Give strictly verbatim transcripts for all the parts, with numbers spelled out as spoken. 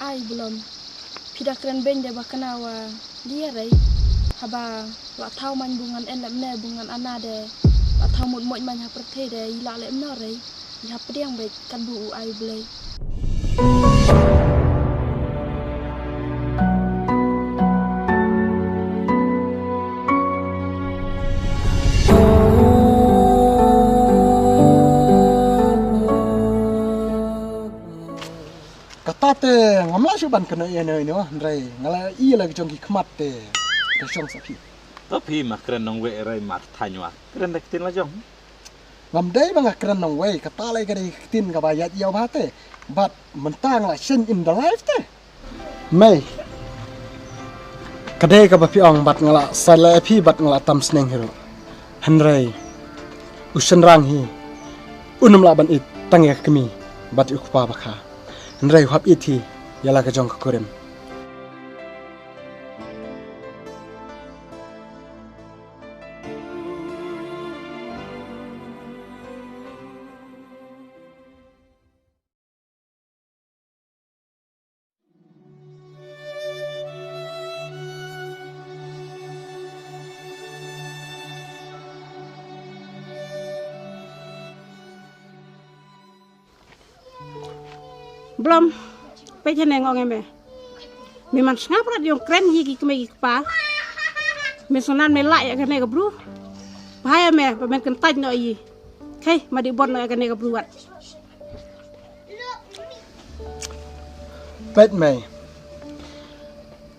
Ai Blom, phi da kren beiñ de ba kane wa dia rei. Haba la thaw man bu ngan en lem ne bu ngan ana de, la thaw mut moj man ha pyrthei de, i la lem no rei. I hap pdiang beit kat bu u ai u Blei. Kata te ngam lah shuh ban kynnoh ïa no ïa no, hynrei nga la ïa la ka jong ki khmat te ka shong sa phi. To phi ma kren nongwei rei mar thanwa. Kren da ktien la jong. Ngam dei ba nga kren nongwei, kata la ka dei ka ktien kaba ïaid ïa u bha te. Bad mynta nga la shen in the life te. Mei. Ka dei kaba phi ong bad nga la saila ïa phi bad nga la tam sneng hi ruh. Hynrei u shynrang hi un ym lah ban ïeit tang ïa ka kmie bad ïa u kpa ba kha. Hynrei u hap ïeit hi ïa la ka jong ka kurim. Blom, peit hangne nga ong ïa me. Me man sngap rat ïong kren ïa ki kmie ki kpa. Me sngewnan me lah ïa kane ka bru. Bha ïa me ba men kyntait noh ïa i. Khei, ma dei bor noh ïa kane ka bru wat. Peit mei.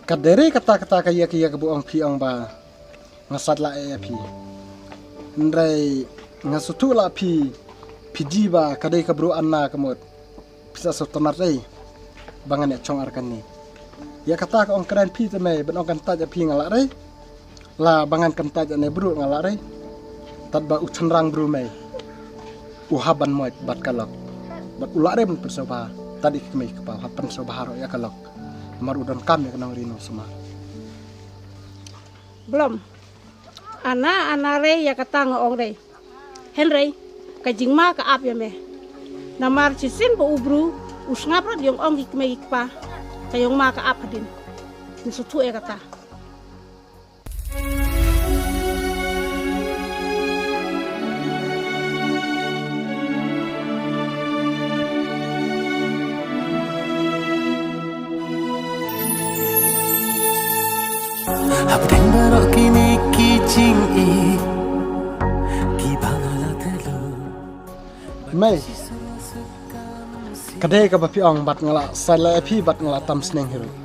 Ka dei re kata kata ka ïa ka ïa ka bu ong phi ong ba nga sat la ïa phi. Hynrei nga sngewthuh la phi, phi ji ba ka dei ka bru anna ka mut. Phi sa sngewtynnat dei ba ngan ïa chong ar kane. Ïa kata ka ong kren phi te mei ban ong kyntait ïa phi nga la dei. La ba ngan kyntait ïa ne bru nga la dei. Tad ba u shynrang bru mei u hap ban moit bad ka lok. Bad u la dei ban pynsngewbha tad ïa ki kmie ki kpa u hap pynsngewbha ruh ïa ka lok. Mar u donkam ïa ka nongri nongsumar. Blom. Ana, ana re ïa kata nga ong re. Hynrei ka jingma ka ap ïa me. Namar shisien ba u bru u sngap rat ïong ong ki kmie ki kpa. Ka ïong ma ka ap hadien. Me sngewthuh ïa kata. Hapdeng baroh kine ki jingïeit kiba nga la telu. Mei. Ka dei kaba phi ong bad nga la saila ïa phi bad nga la tam sneng hi ruh.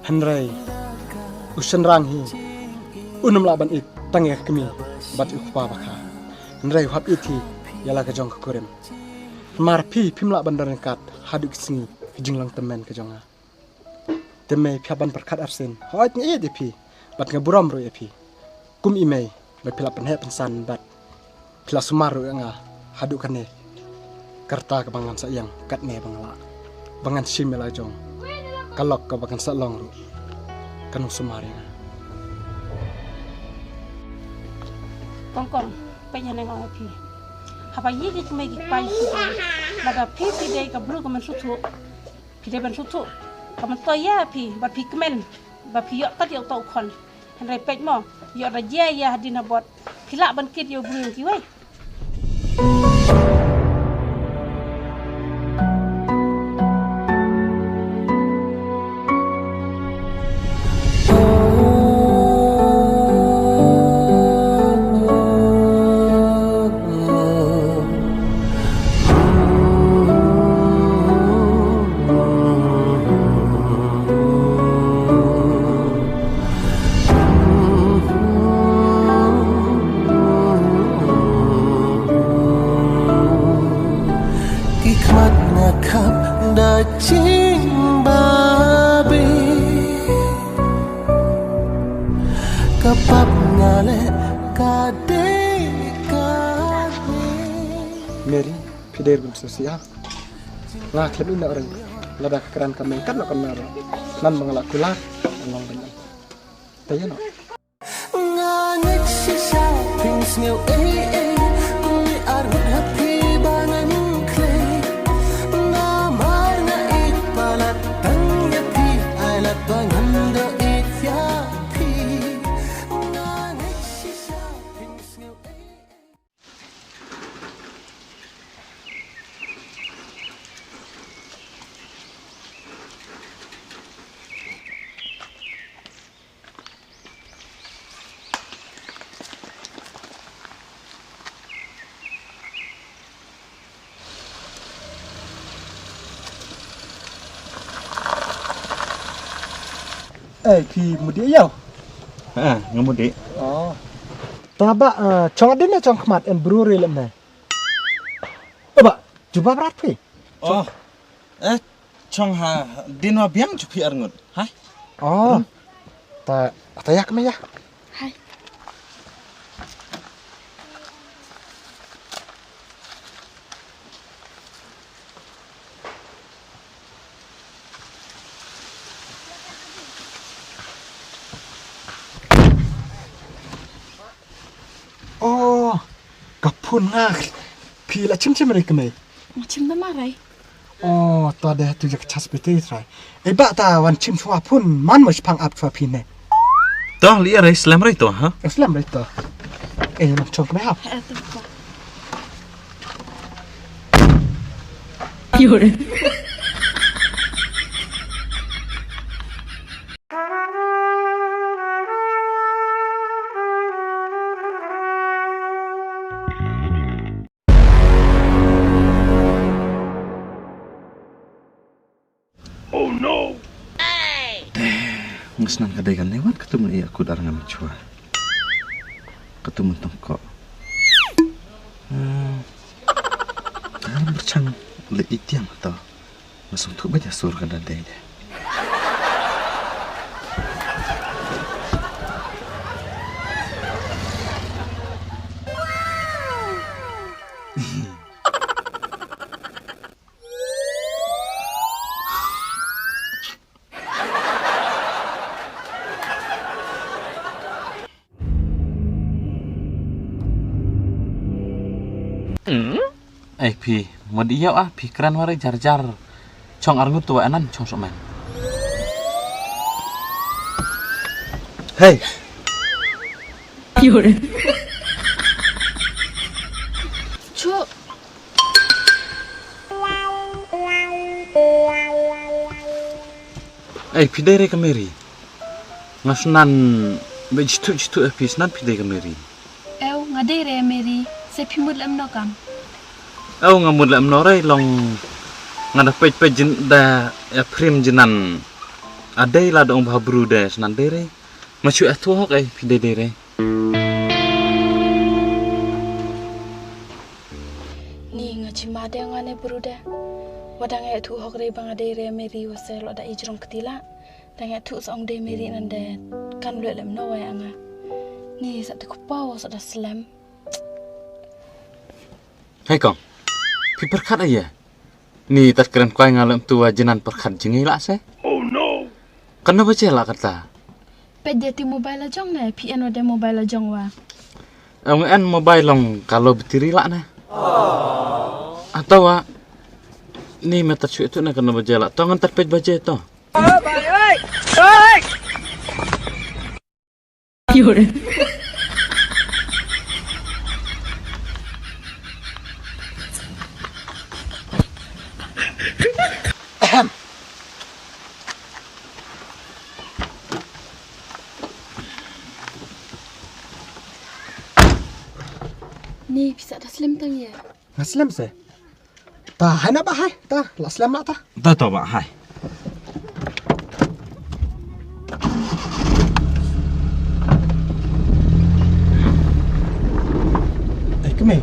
Hynrei u shynrang hi un ym lah ban ïeit tang ïa ka kmie bad u kpa ba kha. Hynrei u hap ïeit hi ïa la ka jong ka kurim. Namar phi phim lah ban don ryngkat haduh ki sngi ka jinglong tymmen ka jong nga. Te mei phi hap ban pyrkhat arsien. Hooid nga ïeit ïa phi bad nga burom ruh ïa phi. Kum i mei ba phi la pynheh pynsan bad phi la sumar ruh ïa nga haduh kane ka rta kaba ngan sa ïeng katne ba nga lah ba ngan shim ïa la jong ka lok kaba ngan sa long ruh ka nongsumar ïa nga. Kong kong, peit hangne nga ong ïa phi. Haba ïa ki kmie ki kpa ki shu ong lada phi phi dei ka bru ka mynsuthuh. Phi dei ban suthuh ka myntoi ïa phi bad phi kmen ba phi ïoh tat ïa uta u khon. Hynrei peit mo, ïoh da jia ïa hadien habot phi lah ban kit ïa u briew kiwei. Ki khmat nga khap da jingbabe. Ka pap nga leh ka dei ka dei. Mary, phi dei ruh ban sngewsih ha. Nga khlem ïehnoh ruh lada ka kren ka meng katno katno ruh. Namar ba nga la kular, nga long ban ïa. Te ïehnoh. Nga ngeit shisha phin sngew ei ei. Kum i arngut ha phi ba ngan khlei. Namar nga ïeit palat tang Ba ngan da ïeit ïa phi, nga ngeit shisha phin sngew ei. Eh, phi mudih ïa u? Ha, nga mudih. Oh. Tang ba, eh, chong hadien ne chong khmat, yn bru re lem ne. Ba, jubab rat phi. Oh. Eh, chong hadien wa biang ju phi arngut. Hai. Oh. Hmm. Ta, ta ïa kmie ïa. Hai. Oh, ka phone nga. Phi la chim chim re kmie? Nga chim da ma re. Oh, to de tu jak chas bete trai. Eh, ba ta wan chim chwa phone man mo chipang ap chwa phi ne. To, li re slem re to, ha? Slem re to. Eh, nang chok me ha. Eh, to, to. Oh no! Te, nga snan ka dei kane wat katu mun ïa kut ar nga machwa. Katu mun tong ko. Hmm. Ka berchang le itiang to. Nga sngewthuh ba ja sur ka da dei de. Ei phi, mo di ïoh ah, phi kren ware jar jar. Chong arngut tu wa anan chong somen. Hey. Chu. Ei, phi dei re ka Mary? Nga snan ba jithu jithu eh phi snan phi dei ka Mary. Ew, nga dei re Mary, se phi mut lem no kam? Ew, nga mut lem no re long nga da peit peit jin da ïa phrim jinan. A dei la dong ba bru de snan dei re. Ma chu eh thu hok ei phi dei dei re. Ni nga chima de nga ne bru de. Wa dang eh thu hok re ba nga dei re Mary wa se lo da i jrong ktila. Dang eh thu sa ong dei Mary nan de kan lue lem no wa ya nga. Ni sa te kupa wa sa da slem. Hei kong. Phi pyrkhat aye. Ni tat kren kwai nga lem tu wa jinan pyrkhat jingi la se. Oh no. Kan no bache la kata. Peit de ti mobile la jong ne, phi en wa de mobile la jong wa. Ong en mobile long kalo battery la ne. Atawa ni me tat shu itu ne kan no bache la. To ngan tat peit bache to. Ni pisa da slem tang ya. Nga slem se. Ta hai na ba hai, ta la slem la ta. Ta to ba hai. Eh, kemei.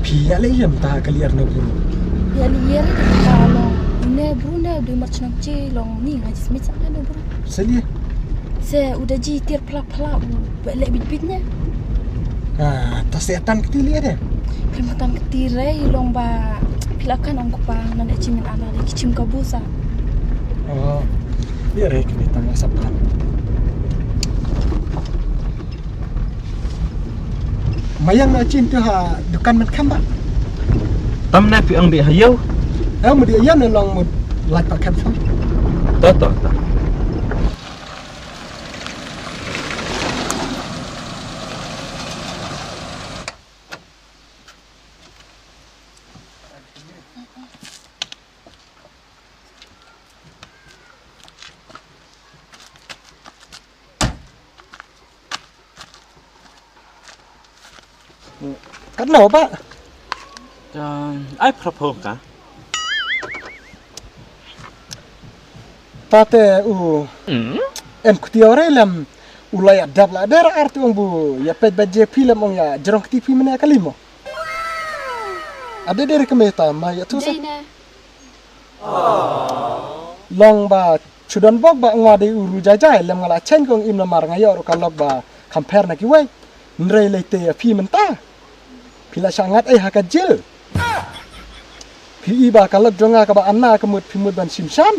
Phi ya le yam ta kali ar no bru. Ya le yer ta long. Une bru ne bru mar chnong chi long ni nga jismit sa no bru. Selie. Se uda ji tir phlak phlak u wek lek bit bit ne. Ah, ta se atan kti li de. Phi matan kti rei long ba phi la kan ong kupa nan e chimin ana de kichim ka busa. Oh. Ye rei kini tang sap tan. Mayang na chin tu ha dukan men kham ba. Tam na phi ang di ha yau. Ang mudi yan long mut lak pa kham. Ta ta ta. Katno ba? Ai phrapho ka. Tate u em kutiaw re lem u la ya dab la der ar tu ong bu ya pet ba je phi lem ong ya jerong kti phi mene kali mo. Ade der ke meta ma ya tu sa. Dei ne. Long ba chudon bok ba ngwa dei u ru jai jai lem nga la chen kong im namar nga yor ka lok ba compare na ki wei. Nrei lei te ya phi menta. Phi la shangat eh ha ka jil. Phi i ba ka lok jong nga ka ba anna ka mut phi mut ban shim shan.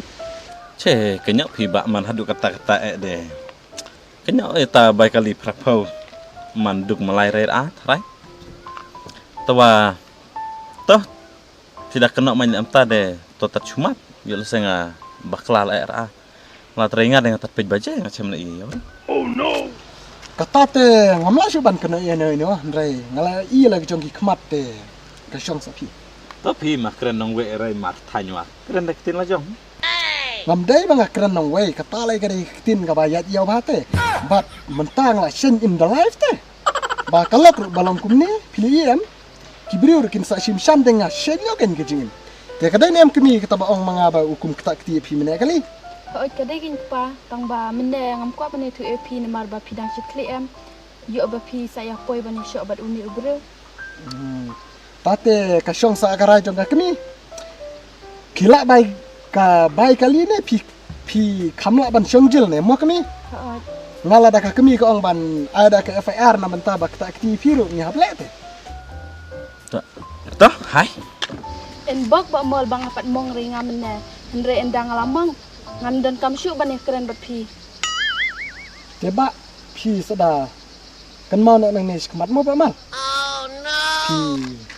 Che kenyok phi ba man hadu kata kata eh de. Kenyok eh ta bai kali phrapho man duk malai rai a tharai. Tawa toh. Phi da kynnoh man em ta de to tat chumat. Yo le senga bakla la era. La trei nga de nga tat pej baje nga chem na i yo. Kata te ngam la shu ban kynnoh ïa no ino hynrei nga la i la jong ki khmat te ka shong sa phi. To phi ma kren nong we rai mar thanywa. Kren da ktin la jong. Ngam dei ba nga kren nong wei kata lai ka dei ktin ka ba yat ïa ba te. Bat mentang la shen in the life te. Ba ka lok ruk ba long kumne phi li em. Ki briew ruh kin sa shim shan deng nga shen ïoh kein ka jingim. Te ka dei ne em kmie kata ba ong ma nga ba u kum kata kti ïa phi mynne kali. Hooid ka dei kein kpa tang ba mynne ngam kwah ban ïathuh ïa phi namar ba phi dang shi khlieh em. Ïoh ba phi sa ïa poi ban ïashoh bad une u briew. Hmm. Tate ka shong sa ka rai jong ka kmie. Phi lah bai ka bai kali ne phi phi kham lah ban shong jil ne mo kmie. Hooid. Nga la da ka kmie ka ong ban ai da ka F I R na bynta ba kata kti phi ruh ngi hap leh te. To, to, hai. En bok ba mol ba nga pat mong ri nga mynne. Hynrei en dang la mong. Ngam don kam shuh ban ïa kren bad phi. Te ba phi sada. Kan mau nak nang ne shikmat mo ba mal. Phi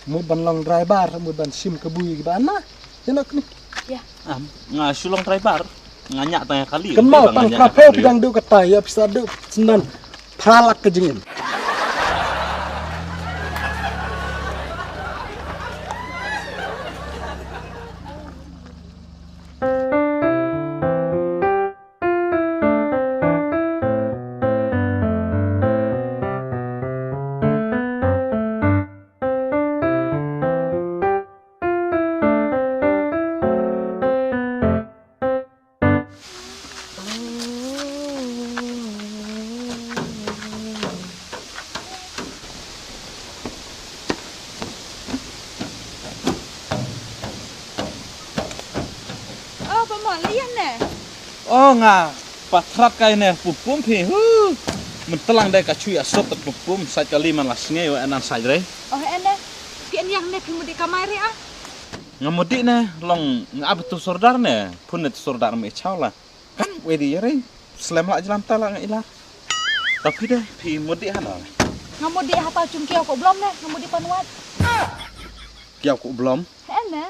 mut ban long driver, mut ban shim ka bui ba na. Te nak ni. Ya. Am, nga shu long driver. Nga nyak tang kali. Kan mau tang ka phe pidang du kata ya pisa du sendan. Phalak ka jingin. Oh, ba mo lian ne. Oh nga patrat kai ne pupum phi hu. Mentlang dai ka chui asot pupum sai kali man la snge wa enan sai re. Oh ene. Phi en yang ne phi mudi kamai re ah. Nga mudi ne long nga abtu sordar ne pun ne sordar me chaw la. Kan wedi re slem la jlam ta la nga ilar. Tapi deh phi mudi hana. Nga mudi hata chung kiau ko blom ne nga mudi panwat. Kiau ko blom. Ene.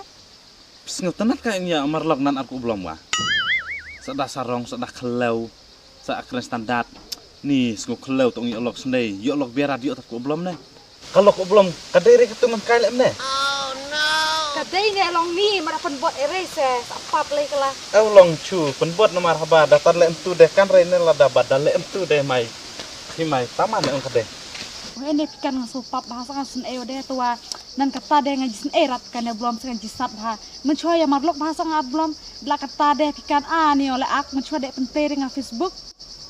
Sngew tnat ka ïa marlok nan ar ku blom wa. Sa da sarong sa da khlew sa akren standard. Ni sngew khlew tong ïa lok sndei ïa lok biara ïa tat ku blom ne. Ka lok ku blom ka dei re ka tu man kai lem ne. Ka dei ne long ni mara pynbot ere se sa pap lei kala. Ew long chu pynbot namar haba da tat lem tu de kan re ne la da ba da lem tu de mai. Hi mai taman ne ong ka dei. Ene pikan nga so pap bahasa kan sun ew de tuwa. Nan kata de nga jisn ei rat kan ya blom sa nga jisat bha. Menchua ya marlok bahasa nga blom. Dela kata de pikan a ni ole ak menchua de penplay ring nga Facebook.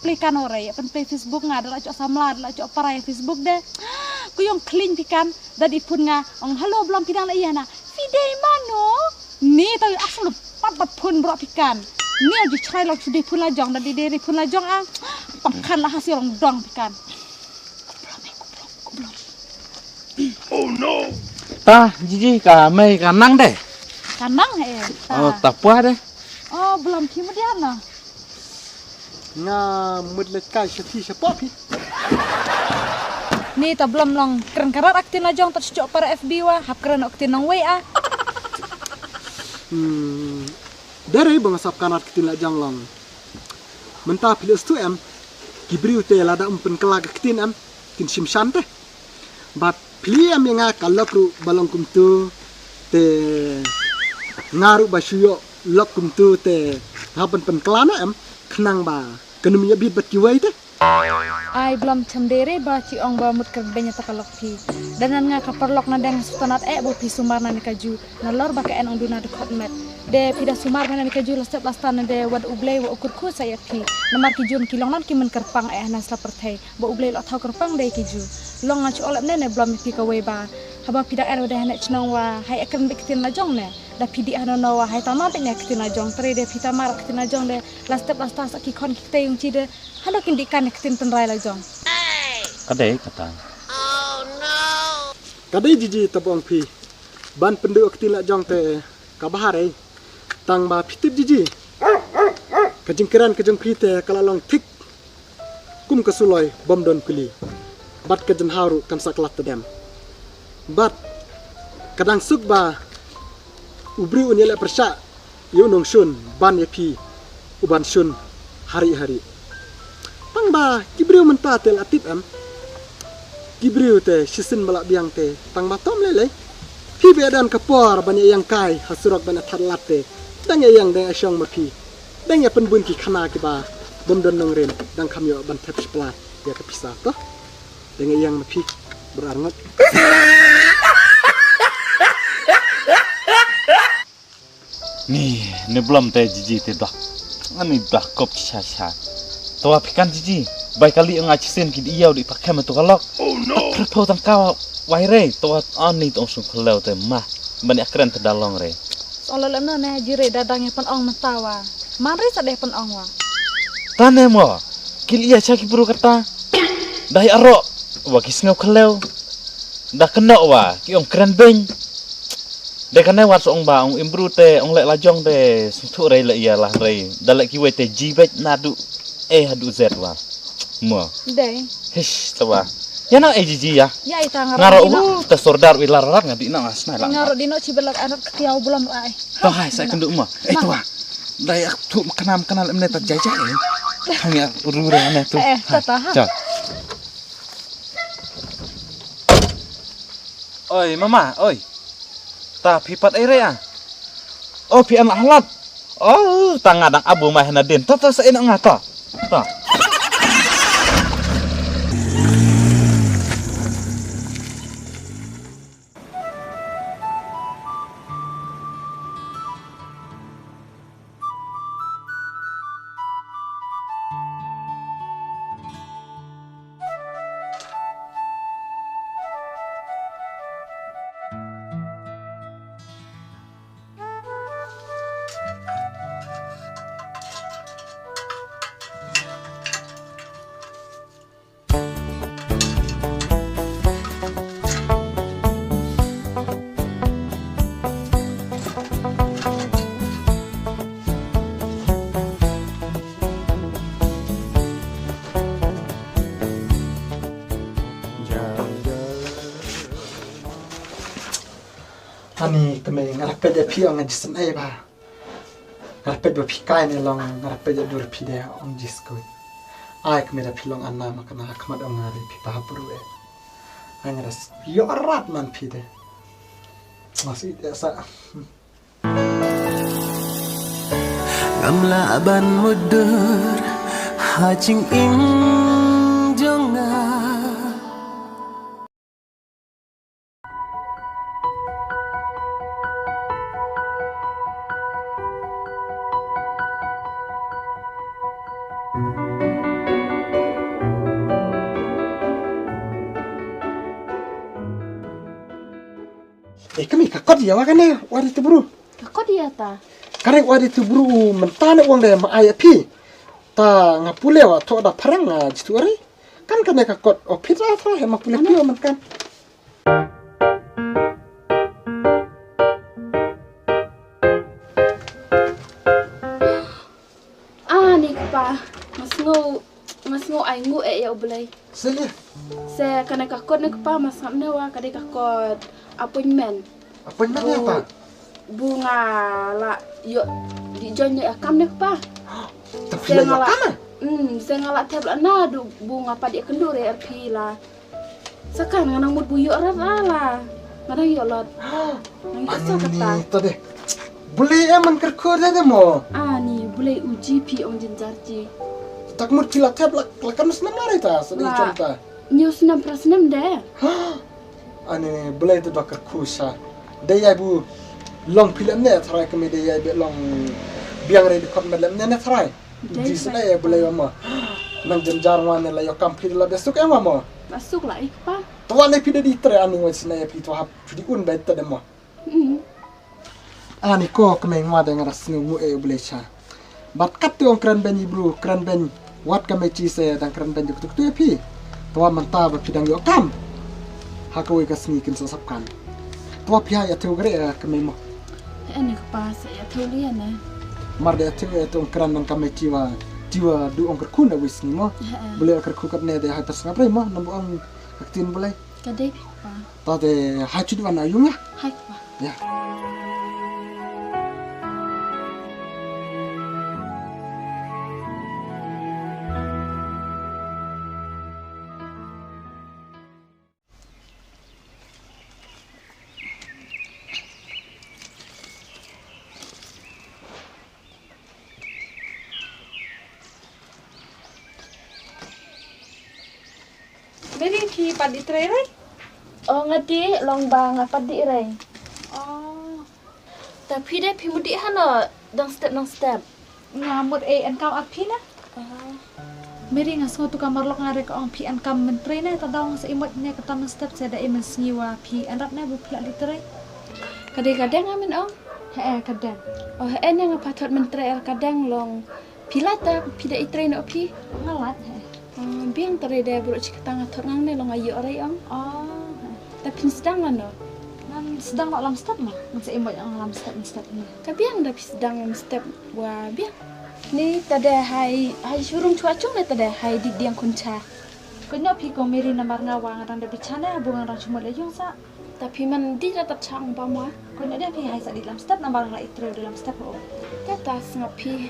Play kan ore ya penplay Facebook nga dela chok samla dela chok parai Facebook de. Ku yong kling pikan dadi pun nga ong halo blom pidang la iya na. Fidei mano? Ni tawi asal pat bat pun bro pikan. Ni aji chrai lok fidei pun la jong dadi deri pun la jong a. Pangkan la hasil long dong pikan. Ta jiji ka mei ka nang de. Ka nang eh. Oh ta pua de. Oh blom ki mudian na. Nga mut le kai shathi shapo phi. Ni ta blom long kren karat ak tin la jong ta chok para F B wa hap kren ok tin nong wei a. Hmm. Dere ba nga sap kanat ktin la jong long. Mynta phi le stu em ki briew te lada um pynkylla ka ktien em kin shim shan te. Bad phi em ïa nga ka lok ruh ba long kumtu te nga ruh ba shu ïoh lok kumtu te nga pyn pynkylla na em khnang ba kan ym ïa bit bad kiwei te. Ai Blom, cham dei re ba chi ong ba mut kren beiñ ïa ta ka lok phi. Da nan nga ka paralok na dang sngewtynnat eh ba phi sumar na ne ka ju. Nalor ba ka en ong duna dkhot met. De phi da sumar ba na ne ka ju la step la stan de wat U Blei wa u kyrkhu sa ïa phi. Namar ki ju ki long nan ki myn kyrpang eh na sla pyrthei. Ba U Blei la thaw kyrpang de ki ju. Long nga chu olep ne ne Blom ïa phi kawei ba. Haba phi da er wa de hane chnong wa hai akren bik tin la jong ne. Da phi di hano no wa hai tama bik ne ktin la jong. Tre de phi tama ktin la jong de. La step la stan sa ki khon ki ktei yung chi de. Hano kin di kan ne ktin tynrai la jong. Ka dei kata. Ka dei jiji ta bong phi. Ban pynduh ka kti la jong te ka bahar ei. Tang ba phi tip jiji. Ka jingkren ka jong phi te ka la long thik. Kum ka suloi bom don kuli. Bad ka jinghaw ruh kan sa klat tedem. Bad ka dang suk ba u briew un ïaleh pyrshah ïa u nongshun ban ïa phi u ban shun hari hari. Tang ba ki briew mynta te la tip em. Ki briew te shisien ba la biang te tang ba tom lei lei. Phi ba don ka por ban ïa ïeng kai ha surok ban ïa thad lad te. Dang ïa ïeng dang ïa shong ma phi. Dang ïa pynbun ki khana kiba bym don nongrim dang kham ïoh ban thep shipla ïa ka pisa to. Dang ïa ïeng ma phi. Bra arngut. Ni, ni Blom te jiji te dah. Ani dah kop cha cha. To wa phi kan jiji. Bai kali nga chisen ki di ïaw di pakhem tu kalok. Oh no. Pho tang ka wai re. To wa ani tong sung khlew te ma. Ban ïa kren te dalong re. Solo lem no ne jire da dang ïa pynong mynta wa. Man re sa deh pynong wa. Tane mo. Kil ïa cha ki bru kata. Dai aro. Wa ki sngew khlew. Da keno wa ki ong kren beng. De kane wat sa ong ba ong imbru te ong leh la jong de sngewthuh rei leh ïa lah rei. Da leh kiwei te ji bej na du A haduh Z wa. Mo. Dei. Hish ta wa. Ïa na A G G ïa. Ïa ita ngaro. Ngaro dino. Uh, ta sordar wi lar rat nga dino nga snai la. Ngaro dino chi belak anak ketiau belum ai. To hai sa kendu mo. Eh, to wa. Dai ak tu makanam kanal emne ta jai jai. Hanya rure ne tu. Eh, ta ta ha. Chal. Oi mama, oi. Ta phi pat ai re ah. Oh phi anak halat. Oh ta nga dang abu mai hana din. Ta ta sa ina nga ta. Ta. Ani kmie nga la peit ïa phi ong nga jisem ei ba. Nga la peit ba phi kai ne long nga la peit ïa dur phi de ong jiskuit. Ai kmie da phi long ana ma kana khmat ong nga ri phi ba bru e. Ai nga da ïoh rat man phi de. Nga si de sa. Ngam lah ban mutdur ha jingim jong nga. Eh, kami ka kot ïa wa kane, wa di tu bru. Ka kot ïa ta. Kare wa di tu bru mynta ne wang de ma ai phi. Ta nga pule wa tho da pharang nga jitu ari. Kan kane ka kot o phi ta tho he ma pule phi o man kan. Ah, ni kpa, nga sngew, nga sngew ai nguh eh ïa U Blei. Sili. Se kane ka kot ne kpa, ma sngap ne wa ka dei ka kot appointment. Appointment ïa ta? Bu nga la ïoh di join ïa kam ne kpa. Ta phi la ïoh kam eh? Hmm, se nga la thep la na du bu nga pat ïa kynduh re arphi la. Sa kan nga nang mut bu ïoh rat la la. Nga dang ïoh lot. Nang ïoh sa kata. Ani, ta de. Bule em man kyrkhu de de mo. Ani, bule u G P ong jin jar ji. Tak mut phi la thep la, la kan snem la re ta, sa dei chong ta. Nyu snem pra snem de. Ani Blei te dok kyrkhu sa. Dei ai bu long phi lem ne tharai kami dei ai be long biang re di khot me lem ne ne tharai. Di sa dei ai Blei ma. Nang jynjar ma ne la yo kam phi la be suk em ma. Ba suk la ik pa. Twa ne phi de di tre ani wa sna ya phi twa hap phi di un be ta de ma. Ani ko kmeng ma dang ra sngew ngu e u Blei cha. Bad kat te ong kren ben i bru, kren ben wat ka mechi se dang kren ben juk tuk tu e phi. Twa mynta ba phi dang yo kam. Ha ka wei ka sngi kin sa sap kan. Twa phi ha ya theu gre ka mei mo. Ani ka pa sa ya theu li ne. Mar de theu e tong kren nang ka mechi wa tiwa du ong kyrkhu na wei sngi mo. Bule kyrkhu kat ne de ha tas ngaprei mo nambu ong ka ktin Blei. Ka dei phi kpa. Ta te hai chut wan ayung ya. Hai kpa. Ya. Meri phi pat di trei rei? Oh, nga di long ba nga pat di rei. Oh. Ta phi de phi mut di hano dang step nang step. Nga mut e en kam ap phi na. Oh. Meri nga sngew tu ka marlok nga re ka ong phi en kam men trei ne ta dang sa imot ne ka tam nang step sa da e men sngi wa phi en rap ne bu phi la di trei. Ka dei ka dang amen ong. He e ka dang. Oh he e ne nga pathot men trei er ka dang long. Phi lait ta phi da i trei noh phi. Nga lait he. Ah, biang ta re de bro chi kata nga thot ngang ne long ayo rei ong. Oh. Ta phin sdang la no. Ngan sdang la lam step ma. Ngan sa imoi ong lam step step ni. Ka biang da phi sdang lam step wa biang. Ni ta de hai hai shurung chua chung ne ta de hai di diang kun cha. Ko nyo phi ko Meri namar nga wa nga dang da bichane bu nga dang chumot le yung sa. Ta phi man di ra tat chang ba ma. Ko ne de phi hai sa di lam step namar nga i trei di lam step ho. Ta ta sngap phi.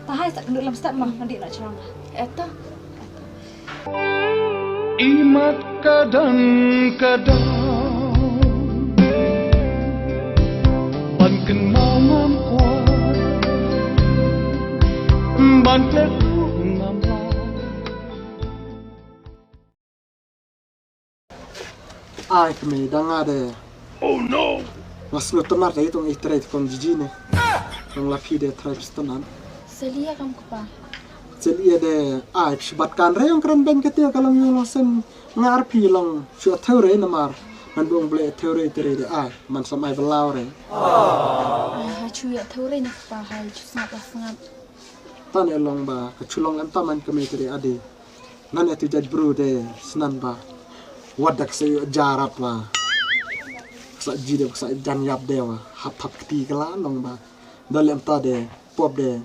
Ta hai sa kenu lam step ma man di na chang. Eta. Imat kadang kadang ban kynmaw ngam kwah ban klet ruh ngam lah. Ai kmie da nga de. Oh no. Nga sngew tynat da itong i trei kong jiji ne. Kong la phi de trei phi tynat. Selia kam kpa. Selia de ai phi bat kan re yong kren ben kete ka long yong long sen nga ar phi long shu theu re namar. Ngan bung ble theu re te re de ai man sam ai belau re. Ai ha chu ya theu re na kpa hai chu sngap la sngap. Tane long ba ka chu long em taman kmie te re ade. Ngan ïa tu jait bru de snan ba wat da ksa ïoh jarat wa ksa ji de ksa jan yap de wa hap hap kti kala long ba da lem ta de pop de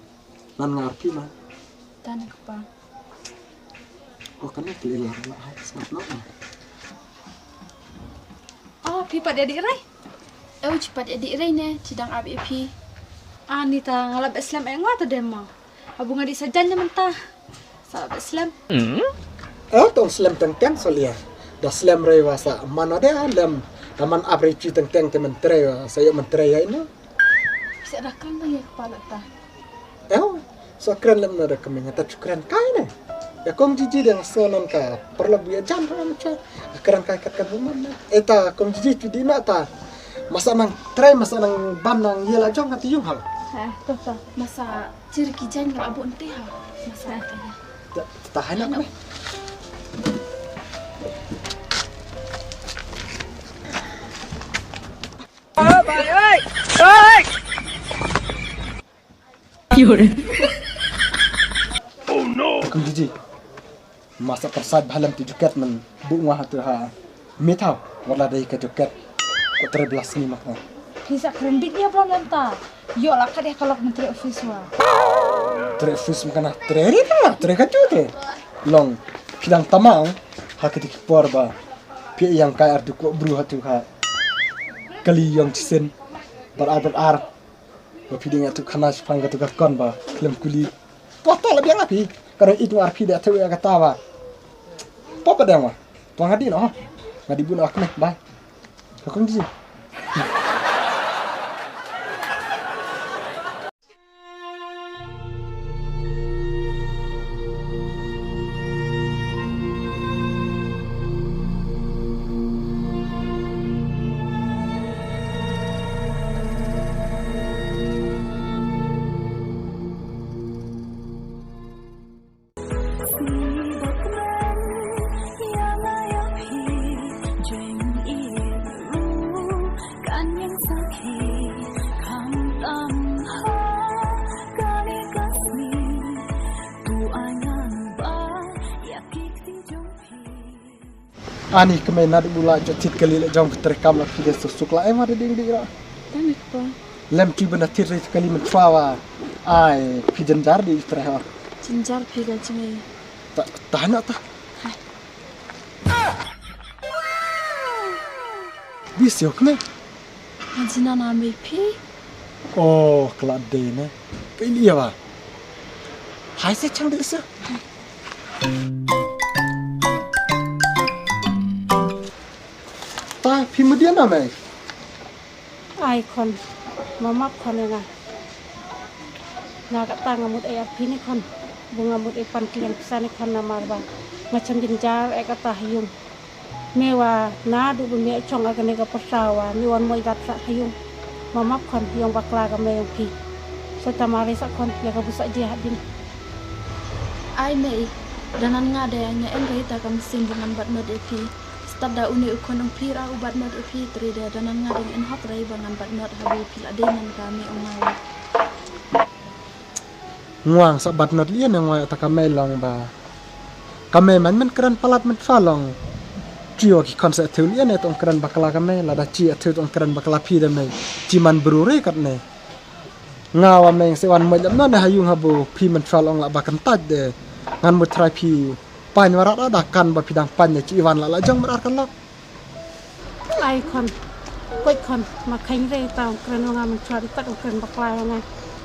nan ngar pi ma. Tan kpa. O kan ne kli la la hai smat no. Ah, phi pat ïa dih rei? Eu, chi pat ïa dih rei ne, chi dang ap ïa phi. Ah, ni ta nga la bet slem eh nga ta dem ma. Abu nga dih sa jan ne mynta. Sa la bet slem. Eu, tong slem teng teng Solia. Da slem rei wa sa man ade lem. Da man ap rei chi teng teng te men trei wa sa ïoh men trei ïa ino. Sa da kang da ïa kepala ta. Ew, sa kren lem na da kemeng ta chu kren kai ne. Ïa kong jiji dang sa nan ka paralok bia jan ha ma cha. Kren kai kat kat buman ne. Eh ta kong jiji tu di na ta. Masa nang trei masa nang bam nang ïa la jong ha ti yung ha. Ha, to to. Masa chir ki jan la bu nte ha. Masa ta. Ta, ta hai na kemeng. Kong jiji. Masa persat bhalem tu jaket men bu ngwa hatu ha. Mitau wala dei ka jaket. Ko tre belas ni mak. Ni sa kren bit ni apa lanta. Yo la ka deh kalok menteri office wa. Tre office makana tre ri ma tre ka tu te. Long pidang tamang ha kiti ki por ba. Pi yang kai ar tu ko bru hatu ha. Kali yong chisen. Bar ar bar ar. Ba phi ding atu khana shipang katu ka kon ba khlem kuli. Pota la biang api. Ka dang itu ar phi da tu ya kata ba. Papa dang wa. Tuang ngadi no. Ngadi bu no akme. Bye. Ka kong di. Ani kmie, naduh ba la jot thied kali la jong ka trei kam la phi da suk suk la em ha da ding dih ra. Tang pa. Lem ki benda thied re kali mynta wa. Ai phi jynjar dih trei ha. Jynjar phi ka jingmei. Ta ta na ta. Hai. Bi sio kmie. Anjina na mei phi. Oh, kala dei ne. Ka ili ya ba. Hai se chang dei se. Ta phi madian na mei. Ai khon, ma map khon ïa nga. Nga kata nga mut ai ar phi ne khon. Ba nga mut ai pan kliang pisa ne khon namar ba nga cham jynjar ai kata ha ïung. Me wa naduh ba me chong ar kane ka pyrsa wa me wan moj dat sa ha ïung. Ma map khon ïong bakla ka me ïong phi. Sa ta mare sa khon ïa ka busa jia hadin. Ai mei, da nan nga de nga em ka ita ka mynsiem ba ngan bat not ïa phi. Stad da une u khon ong phi ra u bat not ïa phi, tre de da nan nga de nga en hok rei ba ngan bat not ha bu phi la dei ngan ka me ong ma wa. Ngwang sa bat not lien ngwang ta ka mei long ba. Ka mei man men kren palat men fa long. Trio ki khon sa thul lien tong kren bakla ka mei, lada chi thul tong kren bakla phi de mei. Chi man bru re kat ne. Nga wa meng se wan moj lam na ha ïung ha bu phi man chwal ong la ba kan taj de. Ngan mut trai phi pan wa rat da kan ba phi dang pan ne chi wan la la jong mar kan la. Ai khon. Koi khon ma kheng re ta kren nga man chwal ta kren bakla nga.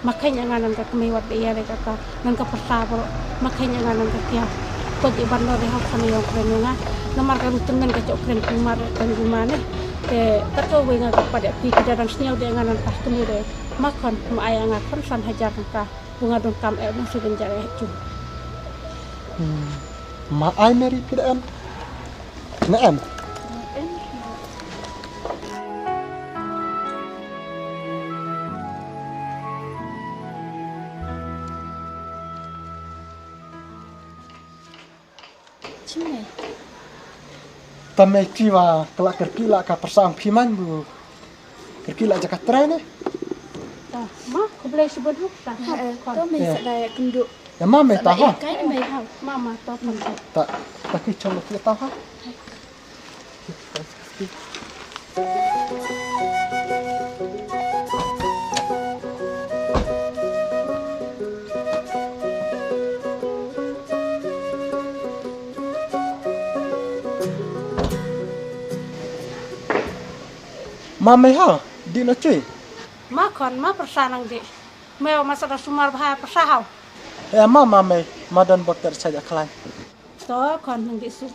Ma kheng nga nan ka kmei wat de ya re ka ta nan ka pyrsa bro. Ma kheng nga nan ka kia. Koi ban lo re ha khon ïong kren nga. Namar ka rutin men ka chok kren kumar kren kumar ne. Te ta ko we nga ka pat ya phi ki da dang sñiaw de nga nan ta kmei re. Ma khon ma ai nga khon san hajar ka. Bunga dong kam eh bung sugen jare chu. Hmm. Ma ai meri pida em. Na em. Chimney. Ta mei phi wa kala kerki la ka persang phi man bu. Kerki la jaka tren eh. Ta ma ko blei shibun hu ta. Eh, to mei sa dai kendu. Ya ma mei ta ha. Kai mei ha. Ma ma to pun. Ta ta ki chong ki ta ha. Ma mei ha, di no chui. Ma kon ma persa nang di. Mei ma sa da sumar bha persa hau. Eh ma ma mei, ma don bot ter saja khlai. To kon nang di su.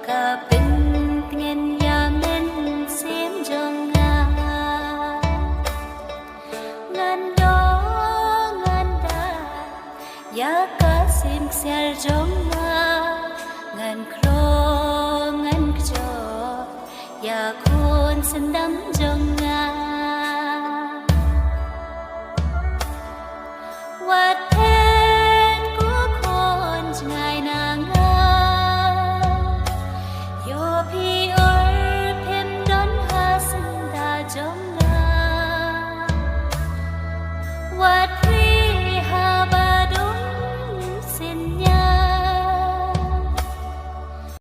Ka pyntngen ïa mynsiem jong nga. Ngan dong ngan da ïa ka sien ksiar jong nga. Ngan krong ngan kjor ïa khun syndam jong nga.